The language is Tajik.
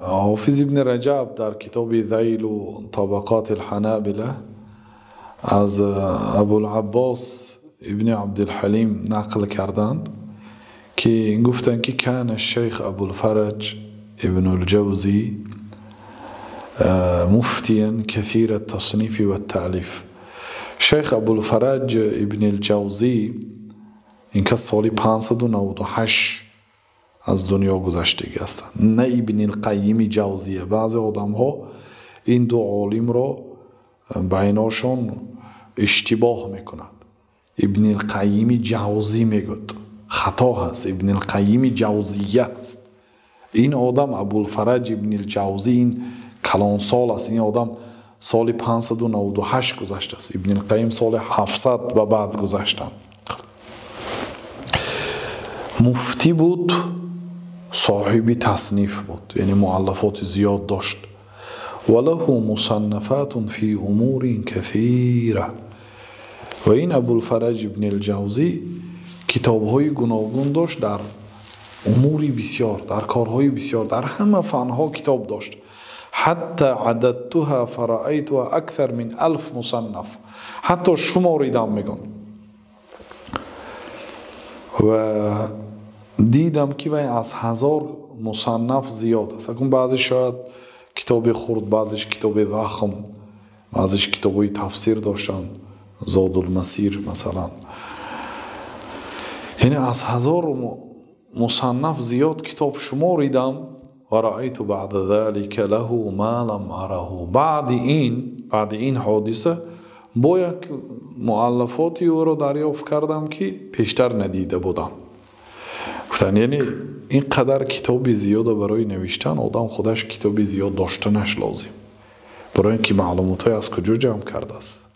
Ҳофиз ибни Раҷаб дар китоби Зайлу табақоти Ҳанобила аз Абулаббос ибни Абдулҳалим нақл карданд, ки гуфтанд, ки кана шайх Абулфараҷ ибнул Ҷавзӣ муфтиян касира тасниф ва таълиф. Шайх Абулфараҷ ибнул Ҷавзӣ ин кас соли 598 аз дунё гузаштагӣ ҳастанд, на Ибнил Қайими Ҷавзия. Баъзе одамҳо ин ду олимро байношон иштибоҳ мекунад. Ибнил Қайими Ҷавзӣ мегӯяд, хато ҳаст. Ибнил Қайими Ҷавзия аст. Ин одам Абулфараҷ ибнил Ҷавзӣ, ин калонсол аст. Ин одам соли 598 гузаштааст. Ибнил Қайим соли 700 ба баъд гузаштанд. Муфтӣ буд, соҳиби тасниф буд, яъне муаллафоти зиёд дошт. Ва лаҳу мусаннафатун фи умурин касира. Ва ин Абулфараҷ ибнил Ҷавзӣ китобҳои гуногун дошт дар умури бисёр, дар корҳои бисёр, дар ҳама фанҳо китоб дошт. Ҳатта ададтуҳа фараайтуҳа аксар мин алф мусаннаф. Ҳатто шуморидам, мегӯн, ва дидам, ки вай аз 1000 мусаннаф зиёд аст. Акун баъзе шояд китоби хурд, баъзеш китоби захм, баъзеш китобҳои тафсир доштанд, Зодулмасир масалан. Яъне аз 1000 мусаннаф зиёд китоб шуморидам. Ва раайту баъда залика лаҳу ма лам араҳу. Баъди ин ҳодиса бо як муаллафоти ӯро дарёфт кардам, ки пештар надида будам. Гуфтанд, яъне ин қадар китоби зиёда барои навиштан одам худаш китоби зиёд доштанаш лозим, барои ин ки маълумотҳое аз куҷо ҷамъ кардааст.